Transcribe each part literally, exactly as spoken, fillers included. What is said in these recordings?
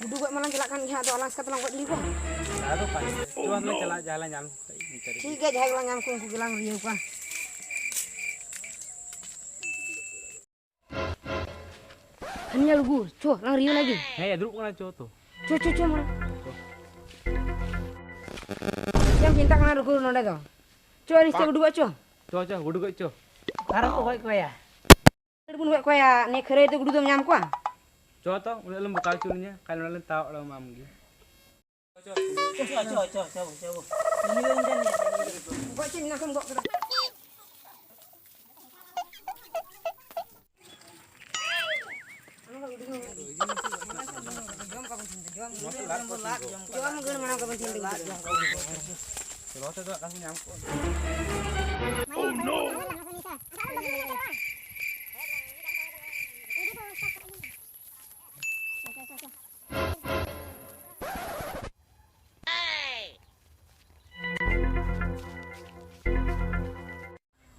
ᱜᱩᱰᱩ ᱜᱚᱡ ᱢᱟᱞᱟᱝ ᱪᱟᱞᱟᱜ ᱠᱟᱱ ᱜᱮ ᱦᱟᱸᱜ, ᱟᱫᱚ ᱟᱞᱟᱝ ᱥᱟᱛᱮ ᱞᱟᱝ ᱜᱚᱡ ᱞᱮᱠᱚ᱾ ᱟᱫᱚ ᱠᱷᱟᱱ ᱪᱚ ᱟᱢ ᱞᱮ ᱪᱟᱞᱟᱜ, ᱡᱟᱦᱟᱸ ᱞᱮ ᱧᱟᱢ ᱠᱚ ᱠᱷᱟᱡ ᱤᱱᱠᱟᱹ ᱨᱮᱜᱮ᱾ ᱴᱷᱤᱠ ᱜᱮᱭᱟ, ᱡᱟᱦᱟᱸᱭ ᱜᱮᱞᱟᱝ ᱧᱟᱢ ᱠᱚ ᱩᱱᱠᱩ ᱜᱮᱞᱟᱝ ᱨᱤᱭᱟᱹᱣ ᱠᱚᱣᱟ᱾ ᱦᱟᱹᱱᱤᱭᱟᱹ ᱞᱩᱜᱩ, ᱪᱚ, ᱞᱟᱝ ᱨᱤᱭᱟᱹᱣ ᱞᱟᱹᱜᱤᱫ᱾ ᱦᱮᱸ, ᱫᱩᱲᱩᱵ ᱠᱟᱱᱟ, ᱪᱚ ᱛᱚ᱾ ᱪᱚ, ᱪᱚ, ᱪᱚ, ᱢᱟᱲᱟᱝ᱾ ᱪᱚ᱾ ᱪᱮᱫ ᱮᱢ ᱪᱤᱱᱛᱟᱹᱜ ᱠᱟᱱᱟ, ᱨᱩᱜᱩ ᱱᱚᱰᱮ ᱫᱚ? ᱪᱚ, ᱟᱨ ᱤᱧ ᱥᱟᱛᱮ ᱜᱩᱰᱩ ᱜᱚᱡ ᱪᱚ᱾ ᱪᱚ, ᱪᱚ, ᱜᱩᱰᱩ ᱜᱚᱡ ᱪᱚ᱾ ᱟᱨ ᱠᱚ ᱜᱚᱡ ᱠᱚᱣᱟ᱾ ᱠᱷᱟᱹᱨᱟᱹᱭ ᱨᱮᱵᱚᱱ ᱜᱚᱡ ᱠᱚᱣᱟ, ᱱᱤᱭᱟᱹ ᱠᱷᱟᱹᱨᱟᱹᱭ ᱨᱮ ᱜᱩᱰᱩ ᱫᱚᱢ ᱧᱟᱢ ᱠᱚᱣᱟ? ᱪᱚ ᱛᱚ, ᱩᱱᱟᱹᱜ ᱞᱮᱢ ᱵᱚᱠᱟ ᱦᱚᱪᱚ ᱞᱤᱧᱟ, ᱠᱷᱟᱱ ᱱᱚᱰᱮ ᱞᱮ ᱛᱟᱣ ᱚᱲᱟᱜ ᱟᱢ ᱜᱮ᱾ ᱪᱚ, ᱪᱚ, ᱪᱚ, ᱪᱚ, ᱪᱚ, ᱪᱚ᱾ ᱜᱚᱡ ᱪᱮᱫ ᱢᱮᱱᱟᱜ ᱠᱚᱢ ᱜᱚᱜ ᱠᱮᱫᱟ? ᱡᱚᱢ ᱜᱟᱹᱲ ᱢᱟᱲᱟᱝ ᱠᱟᱵᱚᱱ ᱛᱤᱧ ᱫᱚ᱾ ᱞᱚᱥ ᱫᱚ ᱟᱠᱟ ᱠᱚ ᱧᱟᱢ ᱠᱚᱣᱟ᱾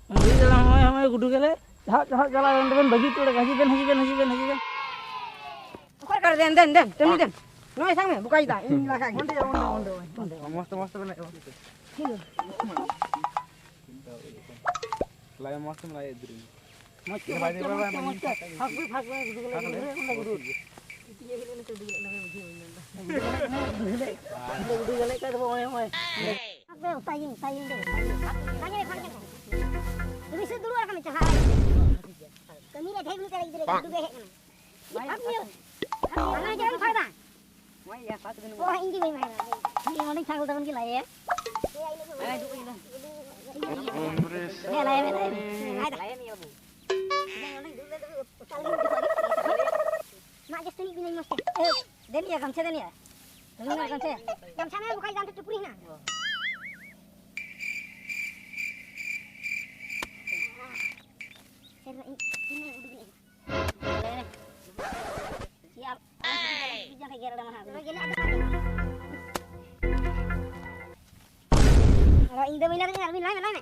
ᱩᱱᱤ ᱫᱚ ᱱᱚᱜᱼᱚᱭ, ᱱᱚᱜᱼᱚᱭ ᱜᱩᱰᱩ ᱜᱮᱞᱮ ᱪᱟᱦᱟᱜ, ᱪᱟᱦᱟᱜ ᱪᱟᱞᱟᱜ ᱠᱟᱱ ᱛᱟᱵᱮᱱ, ᱵᱟᱹᱜᱤ ᱦᱚᱴᱚ ᱠᱟᱜ, ᱦᱤᱡᱩᱜ ᱵᱮᱱ, ᱦᱤᱡᱩᱜ ᱵᱮᱱ, ᱦᱤᱡᱩᱜ ᱵᱮᱱ, ᱦᱤᱡᱩᱜ ᱵᱮᱱ᱾ ᱚᱠᱚᱭ ᱠᱟᱨ ᱫᱮᱱ, ᱫᱮᱱ, ᱫᱮᱱ, ᱴᱟᱺᱰᱤ ᱫᱮᱱ᱾ ᱱᱚᱜᱼᱚᱭ ᱥᱟᱵ ᱢᱮ, ᱵᱚᱠᱟᱭ ᱫᱟ, ᱤᱧ ᱞᱟᱜᱟ ᱜᱮ᱾ ᱚᱸᱰᱮ, ᱚᱸᱰᱮ, ᱚᱸᱰᱮ, ᱚᱸᱰᱮ᱾ ᱢᱚᱡᱽ ᱛᱮ, ᱢᱚᱡᱽ ᱛᱮ ᱵᱮᱱ ᱮᱢᱟ᱾ ᱞᱟᱭ ᱢᱚᱡᱽ ᱛᱮᱢ ᱞᱟᱭ ᱤᱫᱤ ᱨᱤᱧ᱾ ᱢᱚᱡᱽ ᱛᱮ, ᱢᱚᱡᱽ ᱛᱮ, ᱢᱚᱡᱽ ᱛᱮ, ᱢᱚᱡᱽ ᱛᱮ᱾ ᱯᱷᱟᱸᱠ ᱢᱮ, ᱯᱷᱟᱸᱠ ᱢᱮ, ᱜᱩᱰᱩ ᱜᱮᱞᱮ, ᱜᱩᱰᱩ ᱜᱮᱞᱮ, ᱜᱩᱰᱩ ᱜᱮᱞᱮ᱾ ᱜᱩᱰᱩ ᱜᱮᱞᱮ, ᱜᱩᱰᱩ ᱜᱮᱞᱮ, ᱜᱩᱰᱩ ᱜᱮᱞᱮ, ᱜᱩᱰᱩ ᱜᱮᱞᱮ, ᱜᱩᱰᱩ ᱜᱮᱞᱮ᱾ ᱯᱷᱟᱸᱠ ᱢᱮ, ᱚᱠᱟ ᱤᱧ, ᱚᱠᱟ ᱤᱧ ᱫᱚ᱾ ᱯᱷᱟᱸᱠ ᱢᱮ, ᱯᱷᱟᱸᱠ ᱢᱮ᱾ ᱫᱩᱲᱩᱵ ᱥᱮ ᱫᱩᱲᱩᱵ ᱟᱠᱟᱱ ᱪᱟᱞᱟᱜ᱾ ᱠᱟᱹᱢᱤ ᱨᱮ ᱰᱷᱮᱨ ᱢᱤᱫ ᱛᱟᱨᱟ ᱜᱤᱫᱽᱨᱟᱹ ᱜᱩᱰᱩ ᱜᱮ ᱦᱮᱡ ᱠᱟᱱᱟ᱾ ᱵᱟᱭ ᱵᱷᱟᱜᱽ ᱢᱮ᱾ ᱵᱷᱟᱜᱽ ᱢᱮ, ᱡᱮ ᱵᱟᱢ ᱵᱷᱟᱜᱽ ᱫᱟ᱾ ᱵᱟᱭ ᱤᱭᱟ, ᱯᱟᱸᱪ ᱫᱤᱱ ᱚ, ᱤᱧ ᱜᱮ ᱵᱟᱹᱧ ᱵᱷᱟᱜᱽ ᱫᱟ᱾ ᱤᱧ ᱚᱸᱰᱮᱧ ᱯᱷᱟᱸᱠ ᱞᱮᱫᱟ, ᱩᱱᱤ ᱜᱮ ᱞᱟᱭᱮ᱾ ᱦᱮᱸ, ᱞᱟᱭᱮ ᱢᱮ, ᱞᱟᱭᱮ ᱢᱮ᱾ ᱞᱟᱭᱮ ᱢᱮ, ᱵᱟᱹᱵᱩ᱾ ᱢᱟᱜ ᱜᱮᱥ ᱛᱟᱹᱱᱤᱡ ᱵᱤᱱᱟᱹᱧ ᱢᱚᱡᱽ ᱛᱮ᱾ ᱮ, ᱫᱮᱱ ᱭᱟ, ᱜᱟᱢᱪᱷᱟ ᱫᱮᱱ ᱭᱟ᱾ ᱨᱤᱱ ᱜᱟᱢᱪᱷᱟ᱾ ᱜᱟᱢᱪᱷᱟ ᱢᱮ, ᱵᱟᱠᱷᱟᱡ ᱜᱟᱢᱪᱷᱟ ᱴᱩᱯᱨᱤ ᱦᱮᱱᱟᱜᱼᱟ᱾ ᱥᱮᱨᱢᱟ ᱤᱧ, ᱤᱧ ᱩᱰᱩᱠ ᱞᱮ᱾ ᱞᱟᱭᱮ ᱢᱮ᱾ ᱥᱤᱭᱟᱞ᱾ ᱟᱨ ᱜᱮᱞᱮ ᱟᱫᱚ ᱵᱟᱝ᱾ ᱟᱫᱚ ᱤᱧ ᱫᱚ ᱵᱟᱹᱧ ᱞᱟᱹᱭ ᱫᱟᱲᱮᱭᱟᱜᱼᱟ, ᱟᱹᱵᱤᱱ ᱞᱟᱹᱭ ᱢᱮ, ᱞᱟᱹᱭ ᱢᱮ᱾